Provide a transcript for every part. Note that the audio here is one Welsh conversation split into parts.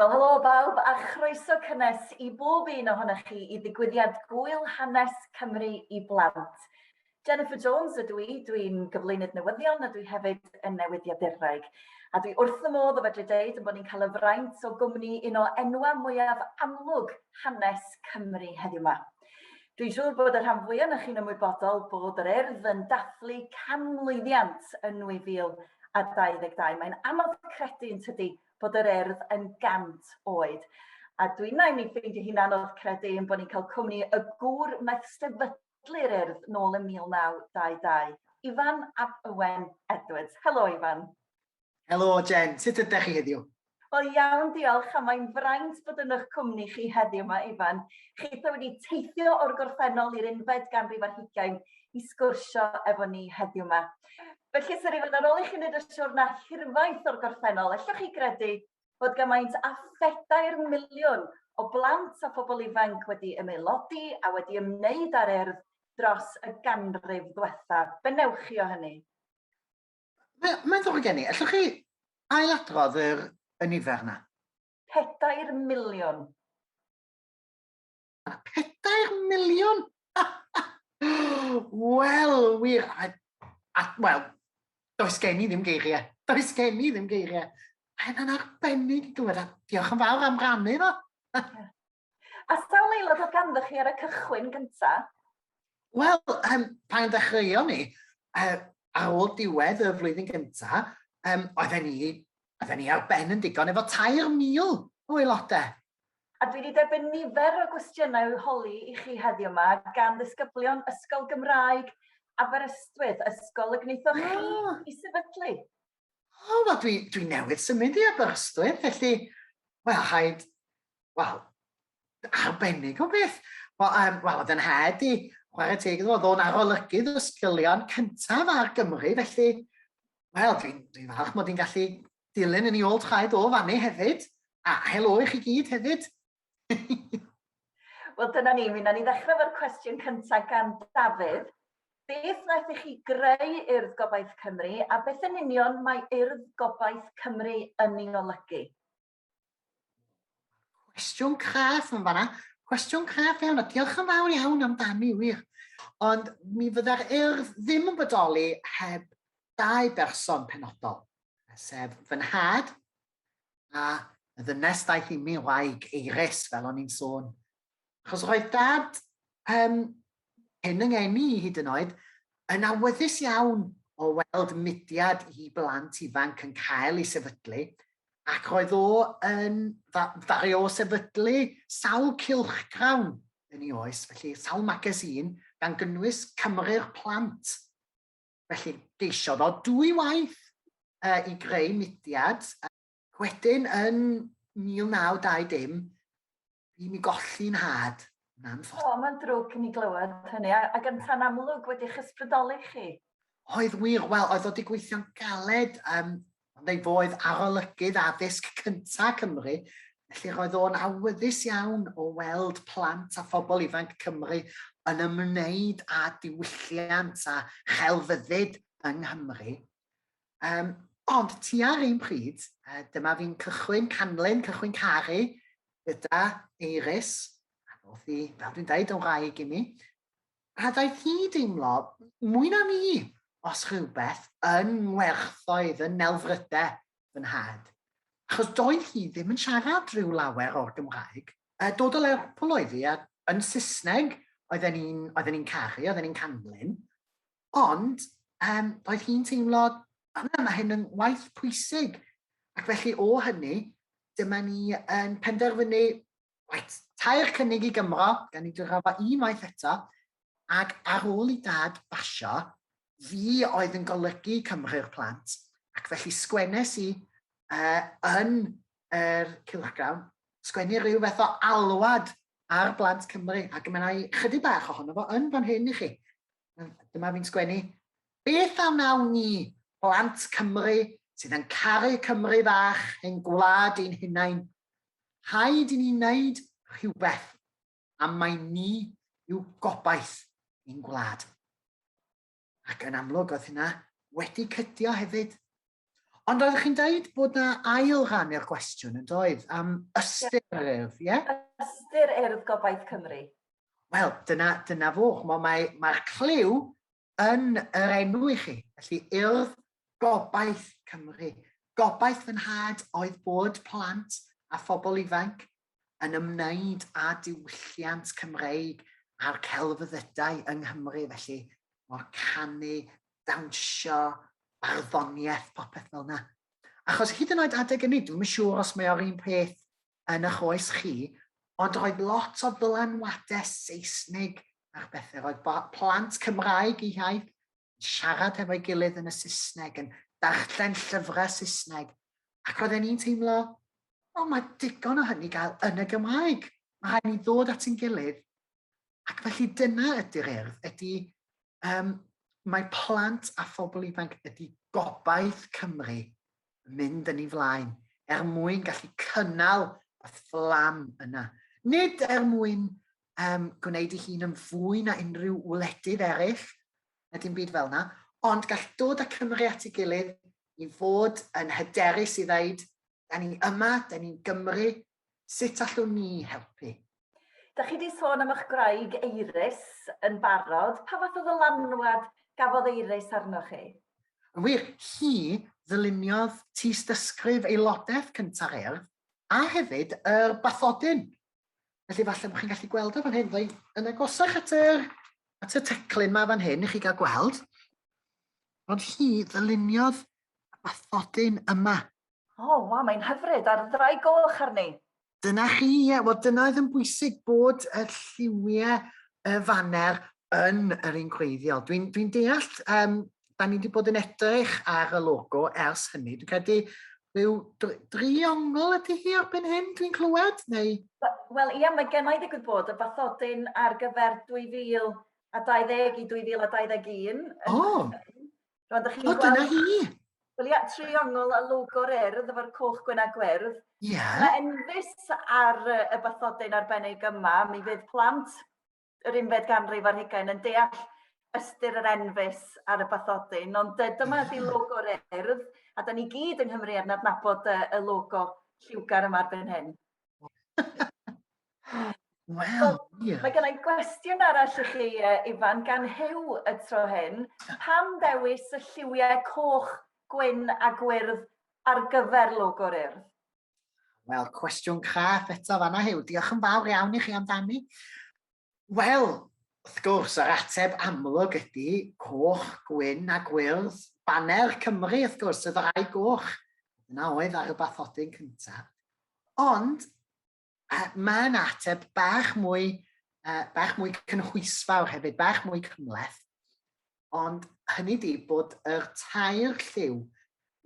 Wel, helo bawb a chroeso cynnes i bob un ohonoch chi i ddigwyddiad Gŵyl Hanes Cymru i Blant. Jennifer Jones ydw i, dwi'n gyflwynydd newyddion a dwi hefyd yn newyddiadurwraig. A dwi wrth fy modd o fedru deud yn bod ni'n cael y fraint o gwmni un o enwau mwyaf amlwg hanes Cymru heddiw 'ma. Dwi'n siŵr bod y rhan fwyaf ohonoch chi'n ymwybodol bod yr Urdd yn dathlu canmlwyddiant yn 2022. Mae'n anodd credu yn tydi bod yr Urdd yn 100 oed. A dwi'n nain i ffeindio hi'n anodd credu ein bod ni'n cael cwmni y gŵr wnaeth sefydlu'r Urdd nôl yn 1922, Ifan ab Owen Edwards. Helo Ifan. Helo Jen, sut ydych chi heddiw? Wel iawn, diolch, a mae'n fraint bod yn eich cwmni chi heddiw yma, Ifan. Chi wedi teithio o'r gorffennol i'r unfed ganrif ar hugain i sgwrsio efo ni heddiw yma. Felly, Syr Ifan, ar ôl i chi wneud y siwrna hirfaith o'r gorffennol, ellwch chi gredu bod gymaint â 4 miliwn o blant a phobl ifanc wedi ymaelodi a wedi ymwneud â'r Urdd dros y ganrif ddwetha? Be newch chi o hynny? Mae'n ddrwg gen i. Allwch chi ailadrodd y nifer na? 4 miliwn. 4 miliwn? Wel, wir. A, wel, does gen i ddim geiriau. Does gen i ddim geiriau. A hynna'n arbennig i glywed, a diolch yn fawr am rannu fo. A sawl aelod oedd ganddo chi ar y cychwyn gyntaf? Wel, pan ddechreuon ni, ar ôl diwedd y flwyddyn gyntaf, oedden ni ar ben yn digon efo 3,000 o aelodau. A dwi wedi derbyn nifer o gwestiynau i'w holi i chi heddiw yma gan ddisgyblion Ysgol Gymraeg Aberystwyth, ysgol y gwnaethoch chi i sefydlu. O, oh, wel, dwi newydd symud i Aberystwyth, felly, wel, rhaid, wel, arbennig o beth. Wel, wel, oedd yn nhed i, chwarae teg iddo, oedd o'n arolygydd ysgolion cyntaf ar Gymru, felly, wel, dwi'n dwi falch mod i'n gallu dilyn yn ei ôl traed o fannu hefyd. A helo i chi gyd hefyd. Wel, dyna ni. Mi wnawn ni ddechrau efo'r cwestiwn cyntaf gan Dafydd. Beth wnaeth i chi greu Urdd Gobaith Cymru a beth yn union mae Urdd Gobaith Cymru yn ei olygu? Cwestiwn craff yn fanna. Cwestiwn craff iawn, a diolch yn fawr iawn amdani, wir. Ond mi fydda'r Urdd ddim yn bodoli heb dau berson penodol, sef fy nhad a y ddynes ddaeth i mi wraig, Eiris, fel o'n i'n sôn. Achos roedd dad, cyn yng ngeni i hyd yn oed, yn awyddus iawn o weld mudiad i blant ifanc yn cael ei sefydlu, ac roedd o yn ddaru o sefydlu sawl cylchgrawn yn ei oes, felly sawl magazine, gan gynnwys Cymru'r Plant. Felly geisiodd o dwy waith i greu mudiad. Wedyn yn 1920, bu mi golli'n nhad, yn anffodus. O, mae'n drwg i ni glywed hynny, ac ynta'n amlwg wedi'ch ysbrydoli chi. Oedd wir, wel, oedd o wedi gweithio'n galed, ond ei fo oedd arolygydd addysg cynta Cymru, felly roedd o'n awyddus iawn o weld plant a phobl ifanc Cymru yn ymwneud â diwylliant a chelfyddyd yng Nghymru. Ond tua'r un pryd, dyma fi'n cychwyn canlyn, cychwyn caru gyda Eiris, a ddoth hi, fel dwi'n dweud, yn wraig i mi. A ddaeth hi deimlo, mwy na fi, os rhywbeth, yn ngwerthoedd, yn nelfrydau fy nhad. Achos doedd hi ddim yn siarad rhyw lawer o'r Gymraeg. Dod o Lerpwl oedd hi, a yn Saesneg oedden ni'n oedden ni'n caru, oedden ni'n canlyn. Ond doedd hi'n teimlo, yna, mae hyn yn waith pwysig. Ac felly o hynny, dyma ni yn penderfynu, right, tair cynnig i Gymro, gan i drio fo unwaith eto, ac ar ôl i dad basio, fi oedd yn golygu Cymru'r Plant, ac felly sgwennes i yn yr cylchgrawn, sgwennu rhyw fath o alwad ar blant Cymru, ac mae yna chydig bach ohono fo yn fan hyn i chi. Dyma fi'n sgwennu, beth a wnawn ni, blant Cymru, sydd yn caru Cymru fach, ein gwlad ein hunain? Rhaid i ni wneud rhywbeth, am mai ni yw gobaith ein gwlad. Ac yn amlwg oedd hynna wedi cydio hefyd. Ond oeddech chi'n dweud bod na ail rhan i'r gwestiwn yn doedd, am ystyr yr Urdd, ie? Yeah? Ystyr Urdd Gobaith Cymru. Wel, dyna, dyna fo. Mae'r mae, mae clyw yn yr enw i chi. Felly, Urdd Gobaith Cymru. Gobaith fy nhad oedd bod plant a phobl ifanc yn ymwneud â diwylliant Cymreig a'r celfyddydau yng Nghymru, felly o'r canu, dawnsio, barddoniaeth, popeth fel yna. Achos hyd yn oed adeg ynny, dwi'm yn siŵr os mae o'r un peth yn eich oes chi, ond roedd lot o ddylanwadau Seisnig ar bethau. Roedd plant Cymraeg i iaith yn siarad hefo'i gilydd yn y Saesneg, yn darllen llyfrau Saesneg, ac roedden ni'n teimlo, o, mae digon o hynny gael yn y Gymraeg. Mae rhaid ni ddod at ein gilydd. Ac felly dyna ydy'r urdd, ydy um, mae plant a phobl ifanc ydy gobaith Cymru yn mynd yn ei flaen er mwyn gallu cynnal y fflam yna. Nid er mwyn um, gwneud ei hun yn fwy na unrhyw wledydd eraill, na dim byd fel yna, ond gall dod â Cymru at ei gilydd i fod yn hyderus i ddeud, da ni yma, da ni'n Gymru, sut allwn ni helpu? Da chi wedi sôn am eich gwraig Eiris yn barod. Pa fath o ddylanwad gafodd Eiris arnoch chi? Yn wir, hi ddyluniodd tystysgrif aelodaeth cynta'r Urdd a hefyd yr bathodyn. Felly falle bod chi'n gallu gweld o fan hyn, fydda yn agosach at yr, at y teclyn ma fan hyn i chi gael gweld. Ond hi ddyluniodd y bathodyn yma. O, oh, waw, mae'n hyfryd, a'r ddraig goch arni. Dyna chi, ie. Wel, dyna oedd yn bwysig bod y lliwiau y faner yn yr un gwreiddiol. Dwi'n dwi deall, um, da ni wedi bod yn edrych ar y logo ers hynny. Dwi'n credu rhyw driongl ydy hi erbyn hyn, dwi'n clywed, neu... Wel, ia, mae gennau ddigwydd bod y bathodyn ar gyfer 2020 i 2021. O! Oh. Rwan, da chi'n O, dyna hi! Wel ia, triongl a logo'r urdd efo'r coch, gwyn a gwyrdd. Ie. Yeah. Mae enfys ar y bathodyn arbennig yma. Mi fydd plant yr unfed ganrif ar hugain yn deall ystyr yr enfys ar y bathodyn, ond dyma ydy logo'r urdd, a da ni gyd yng Nghymru yn adnabod y, y logo lliwgar yma erbyn hyn. Wel, ie. Mae gen i gwestiwn arall i chi, Ifan, gan Huw y tro hyn. Pam dewis y lliwiau coch, gwyn a gwyrdd ar gyfer logo'r Urdd? Wel, cwestiwn craff eto fanna, Huw. Diolch yn fawr iawn i chi amdani. Wel, wrth gwrs, yr ateb amlwg ydy coch, gwyn a gwyrdd. Baner Cymru, wrth gwrs, y ddau goch. Dyna oedd ar y bathodyn cyntaf. Ond mae'n ateb bach mwy, bach mwy cynhwysfawr hefyd, bach mwy cymhleth. Ond hynny di bod yr tair lliw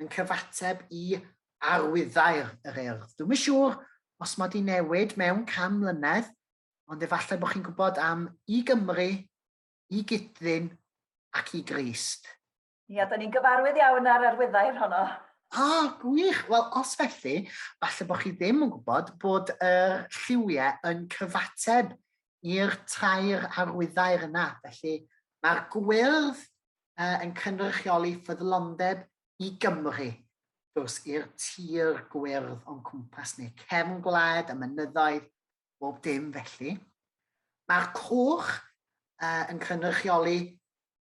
yn cyfateb i arwyddair yr Urdd. Dwi'm yn siŵr os mae di newid mewn 100 mlynedd, ond efallai bod chi'n gwybod am i Gymru, i Gydddyn ac i Grist. Ia, da ni'n gyfarwydd iawn â'r arwyddair honno. Ah, gwych! Wel, os felly, falle bod chi ddim yn gwybod bod y lliwiau yn cyfateb i'r tair arwyddair yna. Felly, mae'r gwyrdd uh, yn cynrychioli ffyddlondeb i Gymru, gwrs i'r tir gwyrdd o'n cwmpas ni, cefn gwlad, y mynyddoedd, bob dim felly. Mae'r coch uh, yn cynrychioli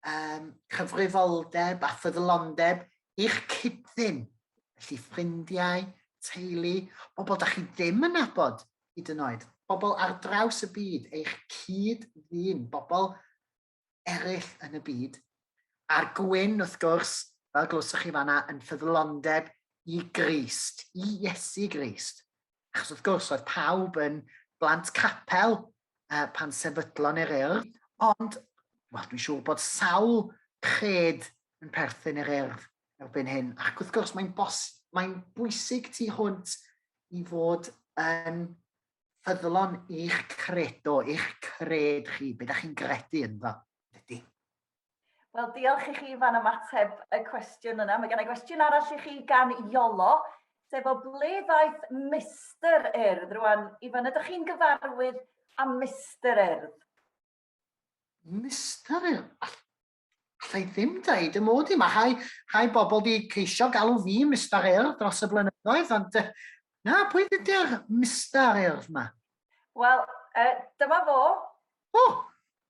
um, cyfrifoldeb a ffyddlondeb i'ch cyd-ddyn. Felly ffrindiau, teulu, bobl da chi ddim yn nabod hyd yn oed, bobl ar draws y byd, eich cyd-ddyn, bobl eraill yn y byd. A'r gwyn, wrth gwrs, fel glywsoch chi fanna, yn ffyddlondeb i Grist, i Iesu Grist. Achos wrth gwrs, oedd pawb yn blant capel uh, pan sefydlon i'r urdd, ond wel, dwi'n siŵr bod sawl cred yn perthyn i'r urdd erbyn hyn. Ac wrth gwrs, mae'n mae bwysig tu hwnt i fod yn ffyddlon i'ch credo, i'ch cred chi, beth ydych chi'n gredu ynddo, dydy. Wel, diolch i chi Ifan am ateb y cwestiwn yna. Mae gen i gwestiwn arall i chi gan Iolo, sef o ble ddaeth Mister Urdd? Rwan, Ifan, ydych chi'n gyfarwydd â Mister Urdd? Mister Urdd? Alla i ddim dweud y mod i. Mae rhai, rhai bobl di ceisio galw fi Mr Urdd dros y blynyddoedd, ond na, pwy ydy'r Mr Urdd ma? Wel, dyma fo. O!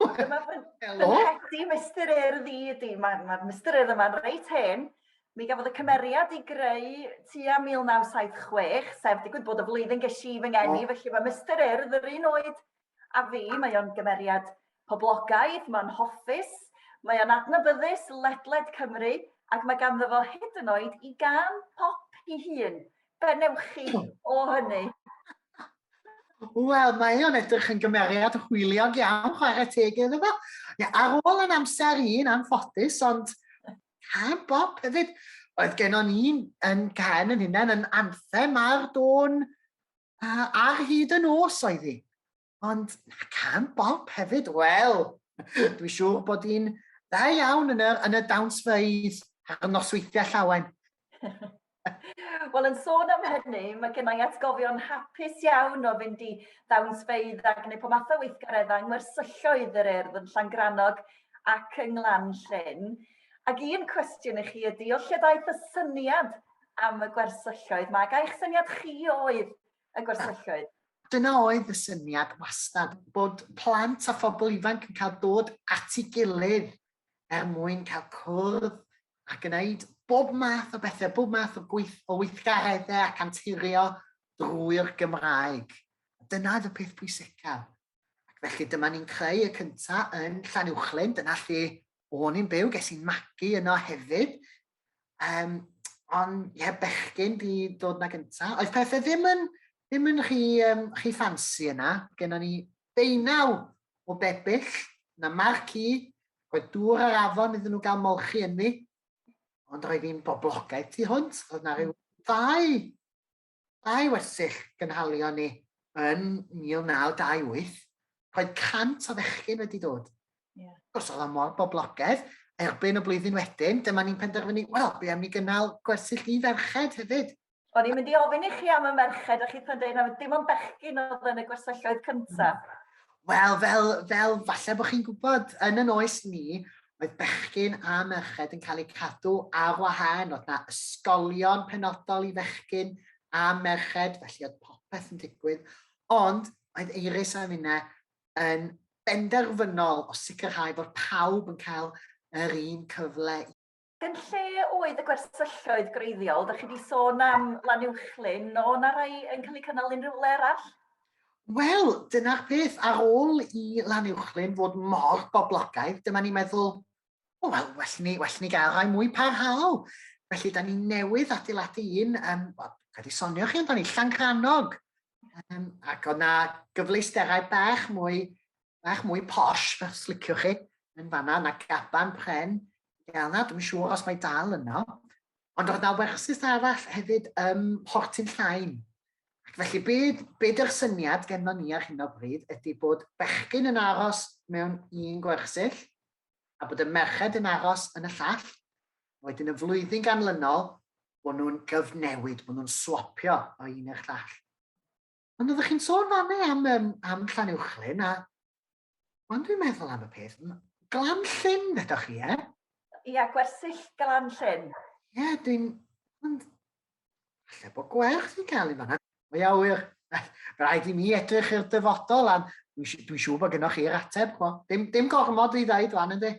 Dyma fy nghedi Mr Urdd i ydy. Mae, mae Mr Urdd yma'n reit hen. Mi gafodd y cymeriad i greu tua 1976, sef digwydd bod y flwyddyn ges i fy ngeni, oh. felly mae Mr Urdd yr un oed a fi, mae o'n gymeriad poblogaidd, mae'n hoffus, mae o'n adnabyddus ledled Cymru, ac mae ganddo fo hyd yn oed i gan pop i hun. Be newch chi o hynny? Wel, mae o'n edrych yn gymeriad hwyliog iawn, chwarae teg iddo fo. Ia, ar ôl yn amser un anffodus, ond can bop hefyd. Oedd gennon ni'n yn can yn hunain yn anthem ar dôn ar hyd y nos oedd hi. Ond na can bop hefyd, wel, dwi'n siŵr bod hi'n dda iawn yn y, yn y dawnsfeydd ar y nosweithiau llawen. Wel, yn sôn am hynny, mae gen i atgofion hapus iawn o fynd i ddawnsfeydd a gwneud pob math o weithgareddau yng ngwersylloedd yr Urdd yn Llangrannog ac yng Nglan Llyn. Ac un cwestiwn i chi ydy, o lle daeth y syniad am y gwersylloedd 'ma, ac ai'ch syniad chi oedd y gwersylloedd? Dyna oedd y syniad wastad, bod plant a phobl ifanc yn cael dod at ei gilydd er mwyn cael cwrdd a gwneud bob math o bethau, bob math o, gweith, o weithgareddau ac anturio drwy'r Gymraeg. Dyna oedd y peth pwysicaf. Ac felly dyma ni'n creu y cynta yn Llanuwchllyn, dyna lle o'n i'n byw, ges i'n magu yno hefyd. Um, ond ie, bechgyn di dod na gynta. Oedd pethau ddim yn, ddim yn rhy, um, rhy ffansi yna. Genna ni deunaw o bebyll, na marquee, roedd dŵr ar afon iddyn nhw gael molchi ynddi. Ond roedd hi'n boblogaidd tu hwnt. Oedd na rhyw ddau, ddau wersyll gynhalio ni yn 1928. Roedd 100 o fechgyn wedi dod. Yeah. Wrth gwrs, oedd o mor boblogaidd. Erbyn y blwyddyn wedyn, dyma ni'n penderfynu, wel, be am ni gynnal gwersyll i ferched hefyd? O'n i'n mynd i ofyn i chi am y merched, a chi'n dweud na dim ond bechgyn oedd yn y gwersylloedd cyntaf. Wel, fel, fel falle bod chi'n gwybod, yn yn oes ni, oedd bechgyn a merched yn cael eu cadw ar wahân. Oedd na ysgolion penodol i fechgyn a merched, felly oedd popeth yn digwydd. Ond oedd Eiris a finne yn benderfynol o sicrhau bod pawb yn cael yr un cyfle. Yn lle oedd y gwersylloedd gwreiddiol? Dach chi wedi sôn am Lanuwchllyn, o na rai yn cael eu cynnal unrhyw le arall? Wel, dyna'r peth. Ar ôl i Lanuwchllyn fod mor boblogaidd, dyma ni'n meddwl, o wel, well ni, well ni gael rhai mwy parhaol. Felly, da ni newydd adeiladu un, um, wel, wedi sonio chi amdani, Llangrannog. Um, ac o'na gyfleusterau bach mwy, bach mwy posh, fel sliciwch chi, yn fanna, na gaban pren. Gael na, dwi'n siŵr os mae dal yno. Ond oedd na wersyll arall hefyd ym Mhortyn Llain. Ac felly, be, be dy'r syniad gennon ni ar hyn o bryd ydy bod bechgyn yn aros mewn un gwersyll a bod y merched yn aros yn y llall. Wedyn y flwyddyn ganlynol, bod nhw'n gyfnewid, bod nhw'n swapio o un i'r llall. Ond oeddech chi'n sôn fanne am, um, am Llanuwchllyn, a ond dwi'n meddwl am y peth, Glan Llyn, ddedwch chi, e? Ia, gwersyll Glan Llyn. Ie, yeah, dwi'n... Ond, falle bod gwerth i gael i fanna. O ia, wir. Rhaid i mi edrych i'r dyfodol, a dwi'n dwi siŵr bod gennych chi'r ateb. Chmo. Dim, dim gormod i ddeud fan, yndi?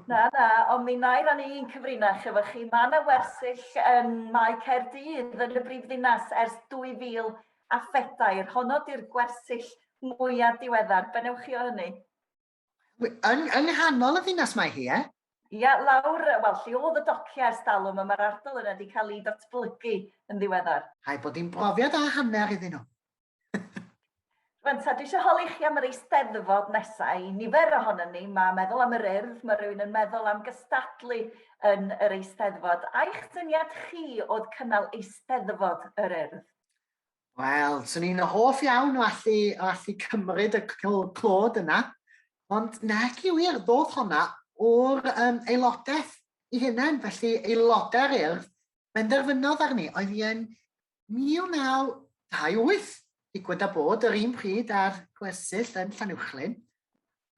Na, na, ond mi wna i rannu un cyfrinach efo chi. Mae yna wersyll yn Mae Caerdydd yn y brifddinas ers 2004. Honno di'r gwersyll mwyaf diweddar. Be newch chi o hynny? Yng, yng nghanol y ddinas mae hi, e? Ia, lawr, wel, lle oedd y dociau ers talwm, a mae'r ardal yna wedi cael ei datblygu yn ddiweddar. Rhaid bod hi'n brofiad a hanner iddyn nhw. Rwan ta, dwi eisiau holi chi am yr Eisteddfod nesaf. I nifer ohonon ni, mae meddwl am yr Urdd, mae rhywun yn meddwl am gystadlu yn yr Eisteddfod. Ai'ch syniad chi oedd cynnal Eisteddfod yr Urdd? Wel, swn i'n hoff iawn o allu, o allu cymryd y clod yna, ond nac i wir, ddodd honna o'r um, aelodaeth i hunain, felly aelodau'r Urdd benderfynodd arni, oedd hi yn 1928, digwydd a bod yr un pryd â'r gwersyll yn Llanuwchllyn,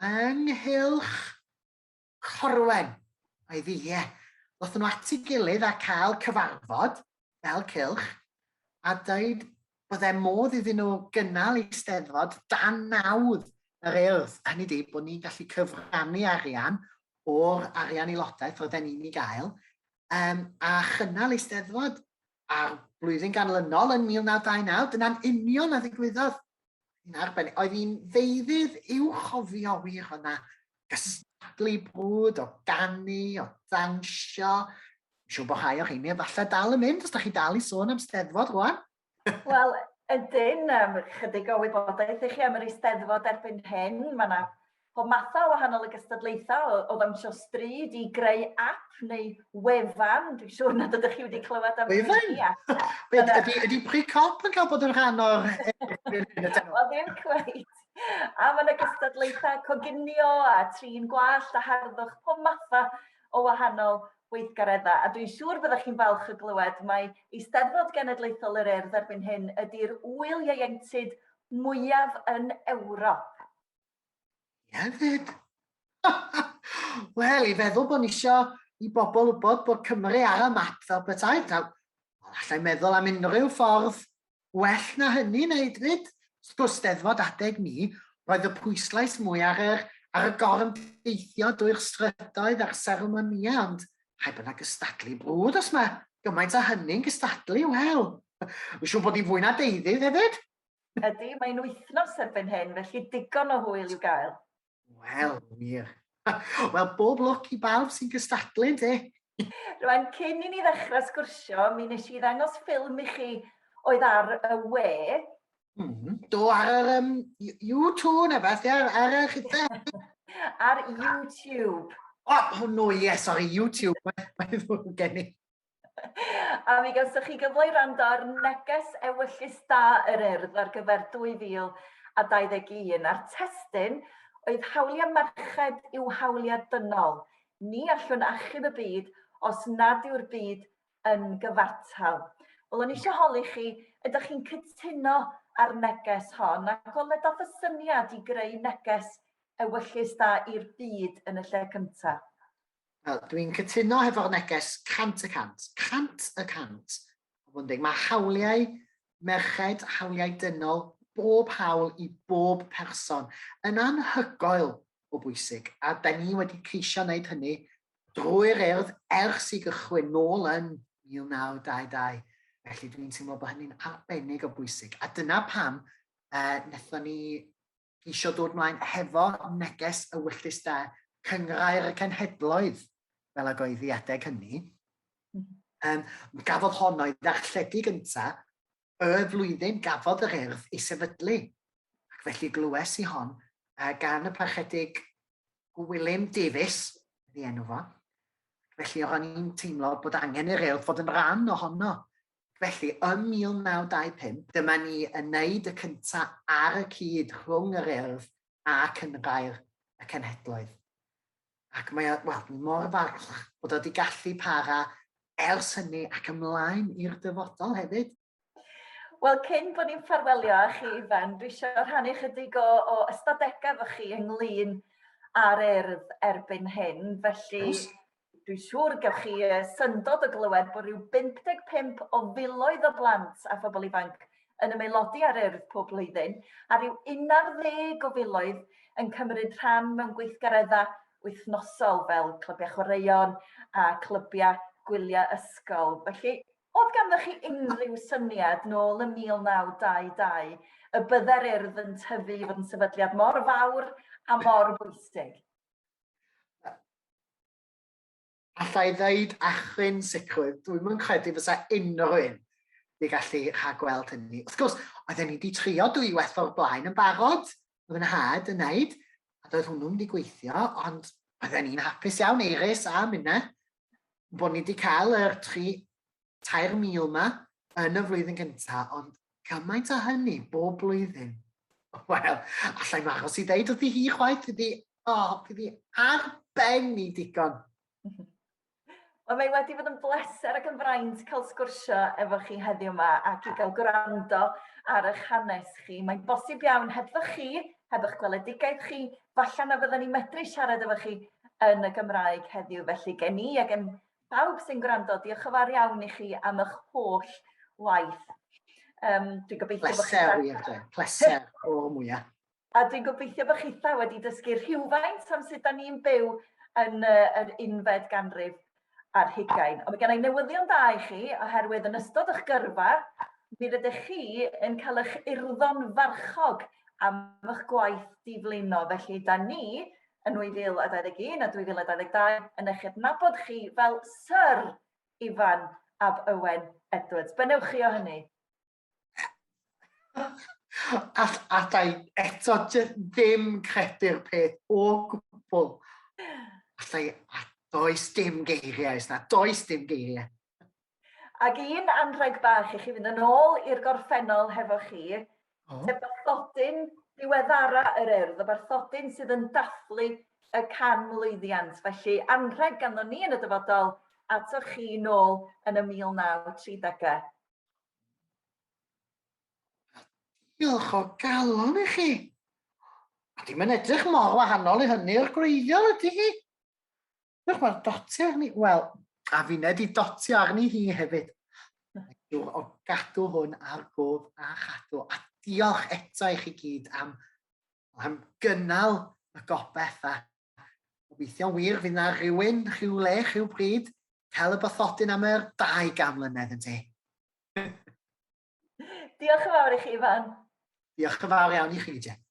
ynghylch Corwen. Oedd hi, ie. Ddothon nhw at ei gilydd a cael cyfarfod fel cylch a dweud byddai modd iddyn nhw gynnal eisteddfod dan nawdd yr Urdd. Hynny di, bod ni'n gallu cyfrannu arian o'r arian aelodaeth oedden ni'n ei gael, um, a chynnal eisteddfod a'r blwyddyn ganlynol yn 1929, dyna'n union a ddigwyddodd. Yn arbennig, oedd hi'n ddeuddydd i'w chofio wir o'na gystadlu brwd o ganu, o ddawnsio. Siŵr bod rhai o'r rheini efallai dal yn mynd os da chi dal i sôn am Steddfod rwan. Wel, ydyn, um, chydig o wybodaeth i chi am yr Eisteddfod erbyn hyn. Mae yna pob mathau o wahanol y gystadlaethau o, o ddawnsio stryd i greu app neu wefan. Dwi'n siŵr nad ydych chi wedi clywed am wefan. Ydy, ydy Pri Cop yn cael bod yn rhan o'r... Wel, ddim cweit. A mae yna gystadlaethau coginio a trin gwallt a harddwch, pob mathau o wahanol weithgareddau. A dwi'n siŵr byddwch chi'n falch o glywed mai Eisteddfod Genedlaethol yr Urdd erbyn hyn ydy'r ŵyl ieuenctid mwyaf yn Ewrop. Hefyd. Wel, i feddwl bod ni isio i bobl wybod bod Cymru ar y map fel petai. Wel, allai meddwl am unrhyw ffordd well na hynny wneud fyd. Wrth gwrs, Steddfod adeg ni, roedd y pwyslais mwy ar yr, ar y gorymdeithio drwy'r strydoedd a'r seremonïau, ond rhaid bod yna gystadlu brwd os mae gymaint â hynny'n gystadlu, wel. Dwi'n siŵr bod hi'n fwy na deuddydd hefyd. Ydy, mae'n wythnos erbyn hyn, felly digon o hwyl i'w gael. Wel, wir. Wel, bob lwc i bawb sy'n gystadlu, ynddi? Rwan, cyn i ni ddechrau sgwrsio, mi nes i ddangos ffilm i chi oedd ar y we. Do, ar yr um, YouTube neu beth, ie, ar y chithe. Ar YouTube. O, oh, hwnnw, ie, yeah, sorry, YouTube. Mae'n ddrwg gen i. A mi gawsoch chi gyfle i wrando ar neges ewyllys da yr Urdd ar gyfer 2021, a'r testun oedd hawliau merched yw hawliau dynol. Ni allwn achub y byd os nad yw'r byd yn gyfartal. Wel, o'n i eisiau holi chi, ydych chi'n cytuno â'r neges hon, ac o le dath y syniad i greu neges ewyllys da i'r byd yn y lle cyntaf? Wel, dwi'n cytuno hefo'r neges 100%. 100%. Mae hawliau merched, hawliau dynol, bob hawl i bob person yn anhygoel o bwysig. A da ni wedi ceisio wneud hynny drwy'r Urdd ers i gychwyn nôl yn 1922. Felly dwi'n teimlo bod hynny'n arbennig o bwysig. A dyna pam wnaethon ni geisio dod mlaen hefo neges y wyllys da Cynghrair y Cenhedloedd, fel ag oedd hi adeg hynny. Um, gafodd honno ei ddarlledu gyntaf y flwyddyn gafodd yr Urdd ei sefydlu. Ac felly glywes i hon gan y Parchedig Gwilym Davies, ydi enw fo. Felly o'n i'n teimlo bod angen i'r Urdd fod yn rhan ohono. Felly, ym 1925, dyma ni yn neud y cynta ar y cyd rhwng yr Urdd a Cynghrair y Cenhedloedd. Ac mae o, wel, dwi'n mor falch bod o wedi gallu para ers hynny ac ymlaen i'r dyfodol hefyd. Wel, cyn bod ni'n ffarwelio â chi, Ifan, dwi eisiau rhannu chydig o, o ystadegau efo chi ynglyn â'r Urdd erbyn hyn. Felly, yes. Dwi'n siŵr gewch chi syndod o glywed bod rhyw 55 o filoedd o blant a phobl ifanc yn ymaelodi ar Urdd pob blwyddyn, a rhyw 11 o filoedd yn cymryd rhan mewn gweithgareddau wythnosol fel clybiau chwaraeon a clybiau gwyliau ysgol. Felly, oedd ganddoch chi unrhyw syniad nôl ym 1922 y bydde'r Urdd yn tyfu i fod yn sefydliad mor fawr a mor bwysig? Alla i ddeud â chryn sicrwydd, dwi'm yn credu fysa unrhyw un wedi gallu rhagweld hynny. Wrth gwrs, oedden ni wedi trio dwywaith o'r blaen yn barod, oedd yn nhad yn neud, a doedd hwnnw'n wedi gweithio, ond oedden ni'n hapus iawn, Eiris a minne, bod ni wedi cael yr 3,000 ma yn y flwyddyn gyntaf, ond gymaint o hynny bob blwyddyn. Wel, allai aros i ddeud wrthi hi chwaith, fydd hi, oh, fydd hi ar ben i digon. Wel, mae wedi bod yn bleser ac yn fraint cael sgwrsio efo chi heddiw yma ac i gael gwrando ar eich hanes chi. Mae'n bosib iawn hebddo chi, heb eich gweledigaeth chi, falle na fydden ni'n medru siarad efo chi yn y Gymraeg heddiw. Felly gen i a gen bawb sy'n gwrando, diolch yn fawr iawn i chi am eich holl waith. Dwi'n gobeithio bod Pleser, wir, Jen. Pleser o'r mwyaf. A dwi'n gobeithio bod chitha wedi dysgu rhywfaint am sut da ni'n byw yn yr unfed ganrif ar hugain. Ond mae gen i newyddion da i chi, oherwydd yn ystod eich gyrfa, mi rydych chi yn cael eich urddo'n farchog am eich gwaith diflino. Felly, da ni yn 2021 a 2022 yn eich adnabod chi fel Syr Ifan ab Owen Edwards. Be newch chi o hynny? Alla i eto jyst ddim credu'r peth o gwbl. Alla i, a does dim geiriau, oes na, does dim geiriau. Ac un anrheg bach i chi fynd yn ôl i'r gorffennol hefo chi, oh. sef bathodyn diweddara yr Urdd, y bathodyn sydd yn dathlu y canmlwyddiant. Felly, anrheg ganddo ni yn y dyfodol atoch chi nôl yn y 1930au. Diolch o galon i chi. A dim yn edrych mor wahanol i hynny o'r gwreiddiol ydy hi. Diolch, mae'r dotio arni. Wel, a finne di dotio arni hi hefyd. Siwr o gadw hwn ar gof a chadw. A diolch eto i chi gyd am, am gynnal y gobeith a gobeithio'n wir fydd na rhywun, rhyw le, rhyw bryd, cael y bathodyn am yr 200 mlynedd yn te. Diolch yn fawr i chi, Ifan. Diolch yn fawr iawn i chi, Jen.